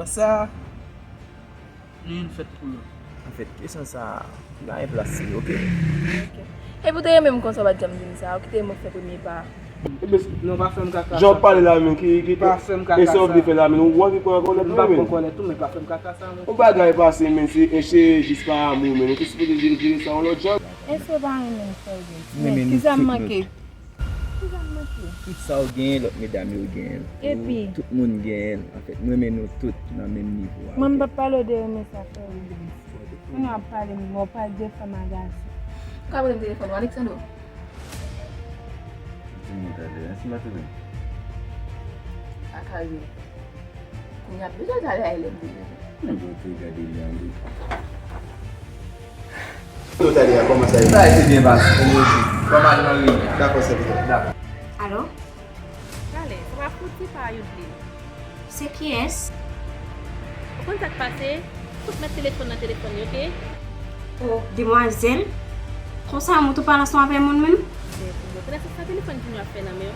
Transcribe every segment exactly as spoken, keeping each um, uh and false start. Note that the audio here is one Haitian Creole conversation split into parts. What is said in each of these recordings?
Sa, nou youn fèt pou lòt. Anfèt, kesyon sa a, pa gen plas li, oke? Epi w te renmen m konsa, w pa t janm di m sa, ou kite m fè premye pa. Ebyen, non, pa fè m kaka sa. Jan w pale la, men, ki, ki, pa fè m kaka sa. E sa w vle fè la, men, ou anvi pran kòlèt, men. M pa pran kòlèt tou, men pa fè m kaka sa, men. Yon bagay pase, men, se, e se jis pa amou, men. Nou te sipoze jere, jere sa yon lòt jan. Èske w pa renmen m, Ferguson? Men kisa m manke? Kisa m manke? Tout sa w genyen, lòt medam yo genyen l. Epi? Tout moun genyen l. Anfèt, m renmen nou tout nan menm nivo a, oke? Mwen, m p ap pale w de renmen sa, Ferguson. Kounye a w ap pale m, w ap pale de fanm a gason. Ou ka voye m telefòn ou, Alexandro? Di m ou talè, si m pa twonpe m. Sa ka rive. Kounye a, bezwen talè a, lè m bezwen. Mwen bon, te gade li angle. Yo talè a, kòman sa ye? Sa ye, se byen pase, kòman w ye? Kòman al nan reyinyon? Dakò, sèvitè. Dakò. Alo? Talè, sa pa fouti pa Youdli. Se kiyès? Ou konn sa k pase? Fout met telefòn nan telefòn li, oke? O, demwazèl, konsa w tou pale ansanm avè moun menm? Men, bon, kounye a se sa telefòn Junior ap fè nan men w.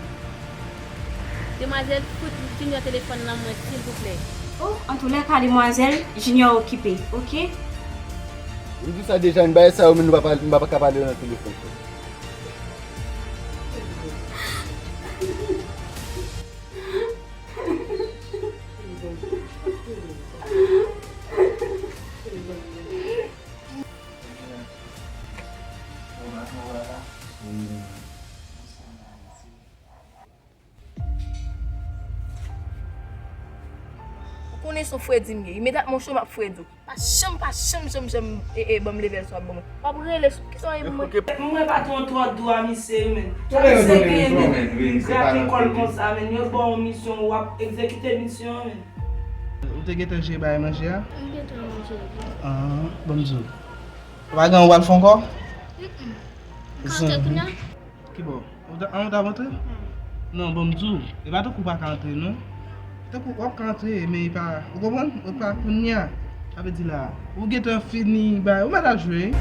Demwazèl, fout Junior telefòn nan mwen, silvouplè. O, antoulèka, demwazèl, Junior okipe, oke? M di sa deja, m bay sa yo, men nou pa pale, m pa ka pale nan telefòn. Ou konnen se yon fredi m ye. Imedyatman w cho, m ap fredi w. Pa janm, pa janm, janm, janm, e, e, ban m level sa w ap ban mwen. W ap rele sou kisa w ye pou mwen? Mwen patwon twò dou a misye wi, men. Sa misye genyen de grate kò l konsa, men. Yo ba w yon misyon, w ap egzekite misyon an, men. Ou te gentan jere bagay manje a? M gentan manje wi. Ah, ban m di w. Ou pa gen anyen w pral fè ankò? Mm-mm. Ka antre kounye a? Kibò? Ou ta, an, ou ta ap antre? Non, ban m di w, e pa tankou ou pa ka antre, non. Tankou w ap ka antre, men e pa, ou konprann? E pa kounye a. Sa vle di la, ou gentan fini, bay, ou mèt al jwe.